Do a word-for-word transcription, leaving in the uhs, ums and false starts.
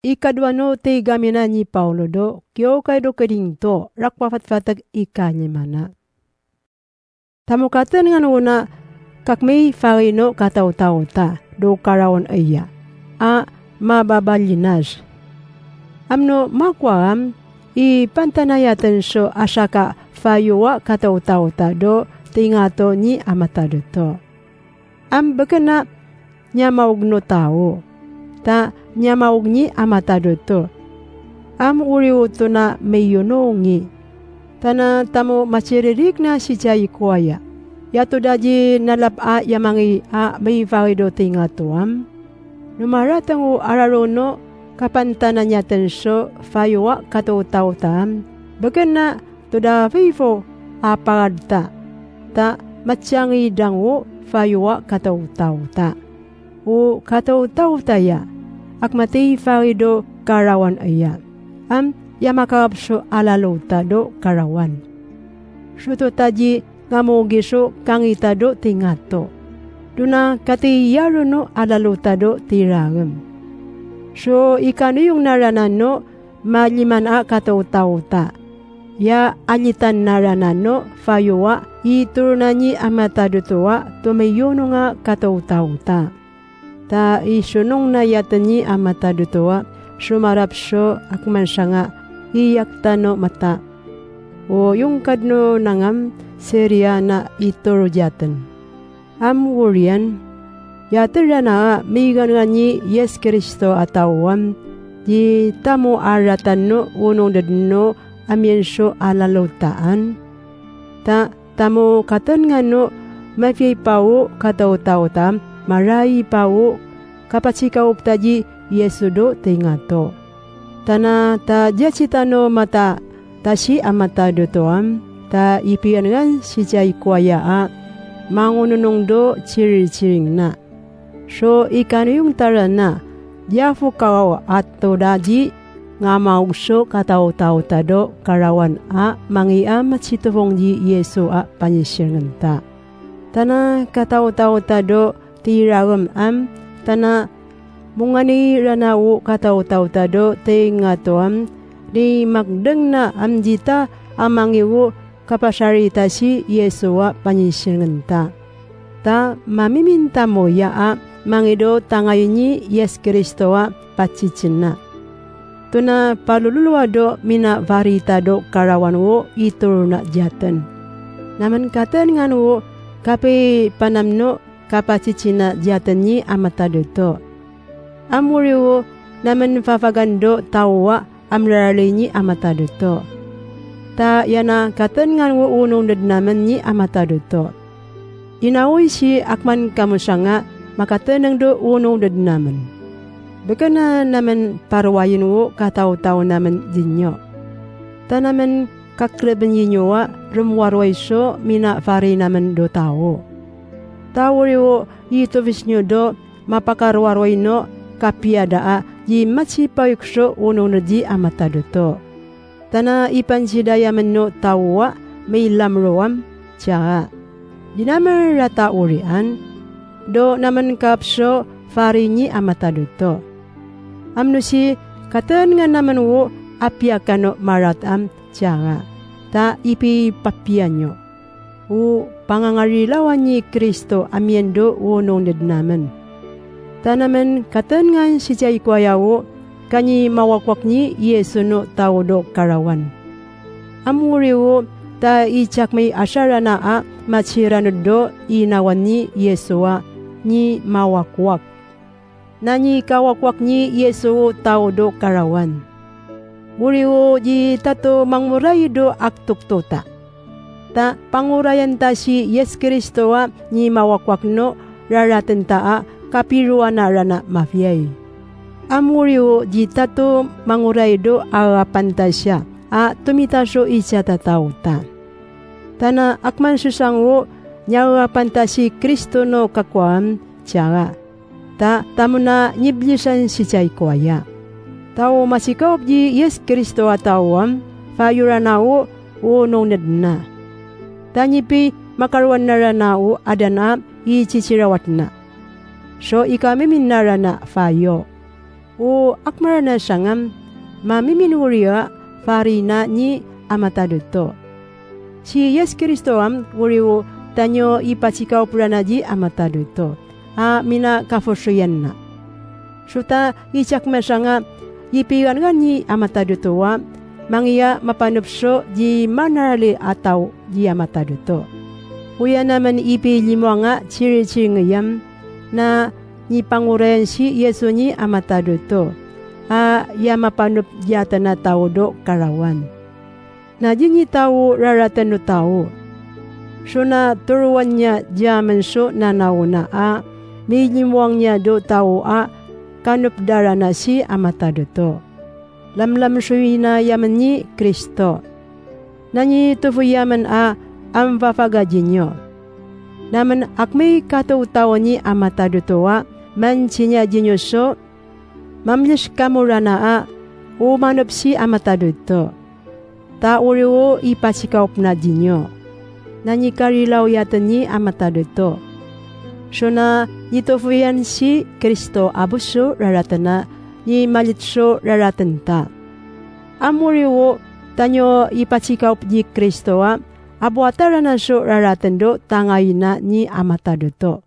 I kaduano te ikamina ni Paulo do kiokai do Korinto, rakwa fatafata i kanimana. Tamu katengan wona kakmei farino katautauta do karawan aia, a mababalinas. Am no makuaam i pantanaia tenso asaka faioa katautauta do teingato ni amatadoto. Am bekena niamauk no tao, ta niamauk ni amatadoto. Am uriu tona meionongi. Tana tamu matiririikna sitia ikoaia. Ia todaji nalap a ia mangi a mei farido teingatoam. Numara tengu ararono kapantanania tenso faioa katautautaam. Bekena toda faifo a paradta. Ta matiangi dangu faioa katautauta. O katautautaia, ak matei farido karawan aia. Am ia makarabso alalouta do karawan. Sototaji ngamokiso kangita do teingato. Duna katei iarono alalouta do teiragem. So i kaniung narana no maliman a katautauta. Ia alitan narana no faioa i torona ni amatadotoa tomeiononga katautauta. Ta i sonong na iatan ni amatadotoa, so marabso ak mansanga i aktano mata. O iung kadno nangam seria na i toro iatan. Am urian, ia terana a meigangan ni Iesu Kristo a tauam, i tamu aratan no unung dedno amien so alaloutaan. Ta tamu katengan no mafiai pau katautauta, marai pau kapatikau butaji Iesu do teingato. Tana ta diatitano mata tasi amatadotoam, ta i pianengan sitia ikoaia a mangononong do tiritiringna. So i kaniung tarana, diafu kawau a todaji ngamaukiso katautauta do karawan a mangi a matitobong i Iesu a panitiringanta. Tana katautauta do teiragem am, tana mungani rana o katautauta do teingatoam, ni makdengna am tita a mangi o kabasaritati Iesu a panitiringanta. Ta mamimin tamoia a mangi do tangai ni Iesu Kristo a batitina. Tona balululua do mina farita do karawan o i torona iatan. Naman katengan o kabebanam no kabatitina iatan ni amatadoto. Am uriu naman fafakan do taua am raralei ni amatadoto. Ta iana katengan o unung dednaman ni amatadoto. I na uiti ak man kamotianga ma katenang do unung dednaman. Bekena naman baroain o katautaunaman iinio. Ta naman kakreben iinio a rimwaroaiso mina fareinaman do tao. Ta uriu i tobitinio do ma bakaroaroaino kabiadaa i mati baiukiso unung nedi amatadoto. Tana i bantidaia man no taua mei lamroam, tiaa. I naman rata urian, do naman kabso farei ni amatadoto. Am nuti katengan naman o abiakano maratam, tiaa. Ta i bibabia nio. O bangangari rawa ni Kristo amien do unung nednaman. Ta naman katengan titia ikoaia o kani mawakwak ni Iesu no tao do karawan. Am uriu ta i tiakmei atarana a matirano do inawan ni Iesu a ni mawakwak. Nani kawakwak ni Iesu tao do karawan. Uriu i tato mangurai do aktoktota. Ta banguraian tati Iesu Kristo a ni mawakwak no raratenta a kabiruana rana mafiai. Am uriu i tato mangurai do aabantati a tumitato i tiata tauta. Tana ak man tiutango ni aabantati Kristo no kakoam, tiaa. Ta tamuna ni biritan titia ikoaia. Tao matikaubi Iesu Kristo a taoam, faiorana o unung nedna. Ta ni bimakaruan arana o adana i titirawatna. So i kamimin arana faio. O akmarana tiangam, ma mimi n uria fariina ni amatadoto. Ti Iesu Kristo am uria taniu ibatikauburana ni amatadoto, a mina kafotoianna. Ti uta itiaki ma tianga ibiganakan ni amatadoto a, ma ngaia ma bwanibwati di manarali atau ni amatadoto. Uia naman ibilimoanga tiritingaiam, na ni banguraen ti Iesu ni amatadoto, a ia ma bwanibwati atana taudo karawan. Na ti ni tau raraten otau. Ti na toroania iaman ti nanaona a, mei limoangia do tau a, kanibwarana ti amatadoto. Lamlam ti na iaman ni Kristo. Na ni tufu iaman a, am fafakatinio. Naman akmei kato tau ni amatadoto a, man tinia tinio ti, ma mlis kamurana a, o manibwati amatadoto. Ta uria ibatikaubu natinio. Na ni karilaoia tani amatadoto. Ti na ni tufuian ti Kristo a buti raratana, ni maliti raratanta. Am uria taniu ibatikaubu ni Kristo a, a bwatarana ti raraten do tangaina ni amatadoto.